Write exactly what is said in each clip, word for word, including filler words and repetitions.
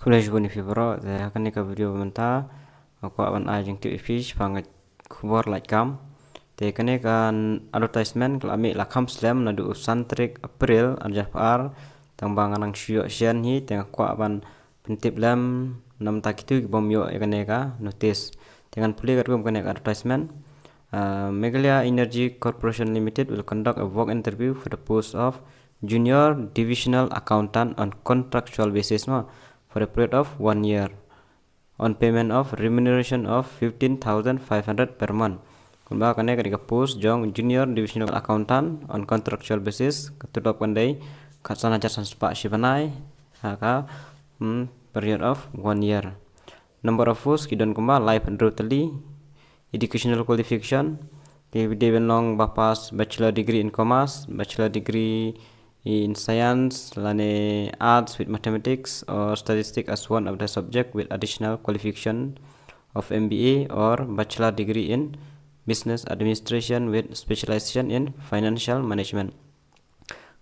Khublei shibun ïa phi baroh, te ha kane ka video mynta nga kwah ban ai jingtip ïa phi shaphang ka khubor lait kam. Te kane ka advertisement ka la mih la kham slem naduh u san tarik April ar hajar arphew ar, tang ba nga nang shu ïoh shen hi, te nga kwah ban pyntip lem namar kito ki bym ïoh ïa kane ka notice. Te ngan pule katkum kane ka advertisement. Uh, Meghalaya Energy Corporation Limited will conduct a walk interview for the post of Junior Divisional Accountant on contractual basis, no, for a period of one year on payment of remuneration of fifteen thousand five hundred per month. Kumba kane ka dei ka post jong Junior Divisional Accountant on contractual basis, ka tudop kan dei khatsan hajar san spah shi bnai ha ka, hmm, period of one year. Number of post ki don kumba laiphew hynriew tylli. Educational qualification, ki dei ban long ba pass bachelor degree in commerce, bachelor degree in science lane arts with mathematics or statistics as one of the subject with additional qualification of M B A or bachelor degree in business administration with specialization in financial management.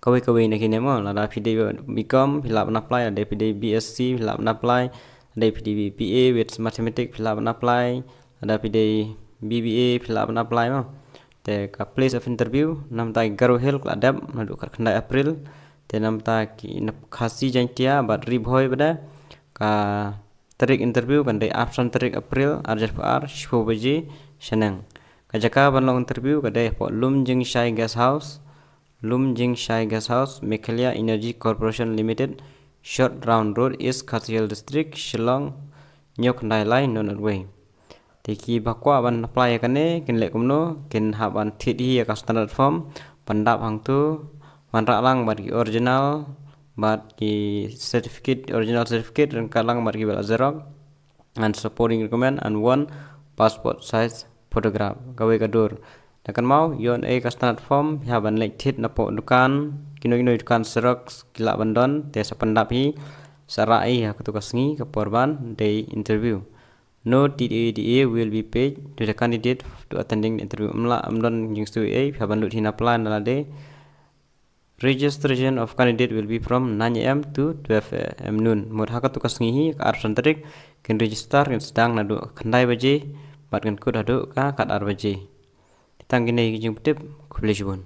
Kawei kawei na kine mo, lada phi dei B Com phi lah ban apply, lada phi dei B Sc phi lah ban apply, lada phi dei B A with mathematics phi lah ban apply, lada phi dei B B A phi lah ban apply mo. Te ka place of interview namar ki Garo Hills ka la dep naduh ka khatkhyndai April. Te namar ki na Khasi Jaintia bad Ri Bhoi bad ka tarik interview kan dei arphew san tarik April ar hajar arphew ar, shiphew baje shaneng. Ka jaka ban long interview ka dei hapoh Lumjingshai Guest House, Lumjingshai Guest House, Meghalaya Energy Corporation Limited, Short Round Road, East Khasi Hills District, Shillong, hynñiew khyndai lai nonarwei. Te kiba kwah ban apply ïa kane kin leh kumno, kin hap ban thied hi ïa ka standard form, pyndap hangto, wanrah lang bad ki original, bad ki certificate, original certificate, ryngkat lang bad kiba la xerox, and supporting document, and one passport size photograph. Kawei ka dur. Te kynmaw, ïoh ei ka standard form, phi hap ban leit thied napoh dukan, kino kino dukan xerox ki lah ban don, te sa pyndap hi, sa rah hi ha kato ka sngi ka por ban dei interview. No T D A will be paid to the candidate to attending the interview. Ym lah, ym don jingsuh ei, phi hap ban lut hi na plan da lade. Registration of candidate will be from nine A M to twelve A M noon. Mut ha kato ka sngi hi, ka arphew san tarik, kin register, kin sdang naduh khyndai baje bad kin kut haduh ka khatar baje. Tang kine ki jingpyntip, khublei shibun.